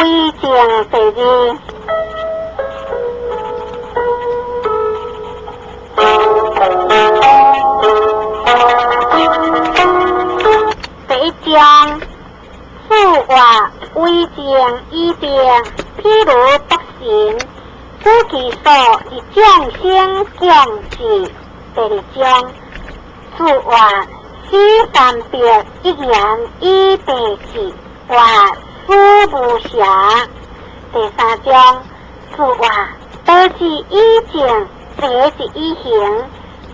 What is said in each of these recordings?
為政第二。第一章，四活為政以德，譬如北神，主其所以眾生共治。第二章，四活死三別一言以蔽之，活死無暇。第三章，四活道之以政，禮之以刑，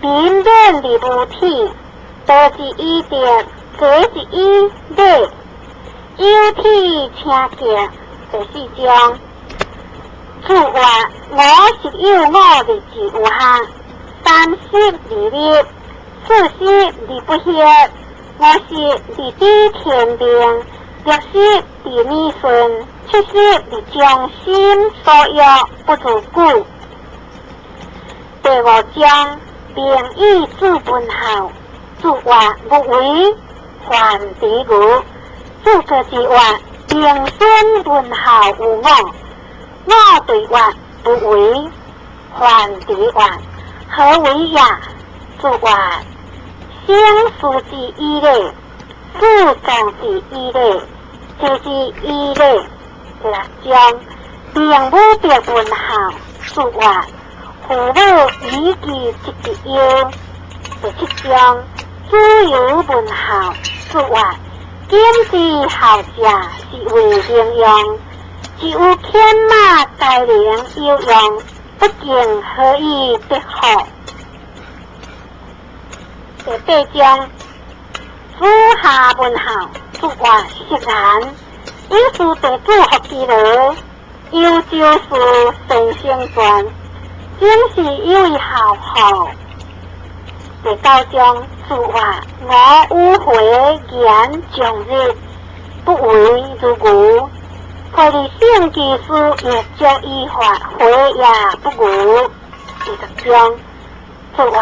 民免而無體；道之以德，禮之以禮，有體請敬。第四章，子曰：吾十有五而志於學，三十而立，四十而不惑，五十而知天命，六十而耳順，七十而將心所欲，不逾矩。第五章，明以子文孝。子曰：無為，患之愚。子歌之曰：平孫文孝有我。我對曰：不為。患之曰：何為也？子曰：生事之以禮，死葬之以禮，祭之以禮。第六章，明武別文孝。子曰：父母以其疾之憂。第七章，子游問孝。子曰：今之孝者，是謂能用。只有犬馬才能有用，不敬何以得福？第八章，子夏問孝。子曰：昔然。以是弟子伏羲羅，幽州事先生傳，正是有以孝乎？第九章，子曰：吾與回言終日，不為如愚。彼日聖其事，欲足以法，回也不愚。第十章，子曰：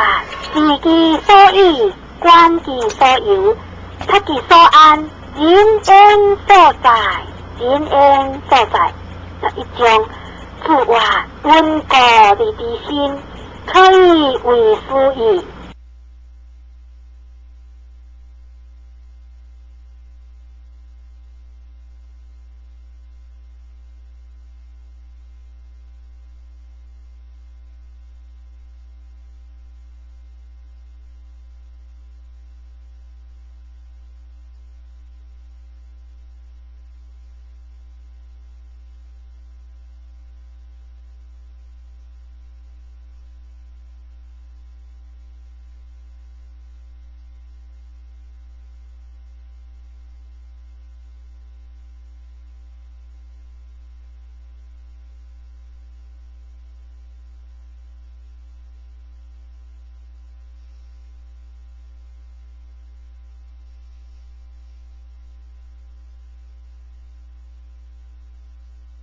知其所以，觀其所由，察其所安，人焉所在？人焉所在？十一章，子曰：溫故而知新，可以為師矣。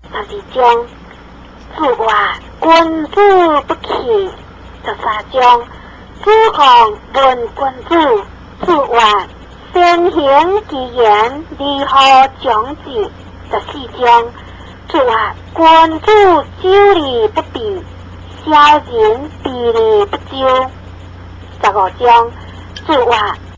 十二章，子曰：君子不器。十三章，子貢問君子。子曰：先行其言，而後長之。十四章，子曰：君子久而不弊，小人弊而不周。十五章，子曰：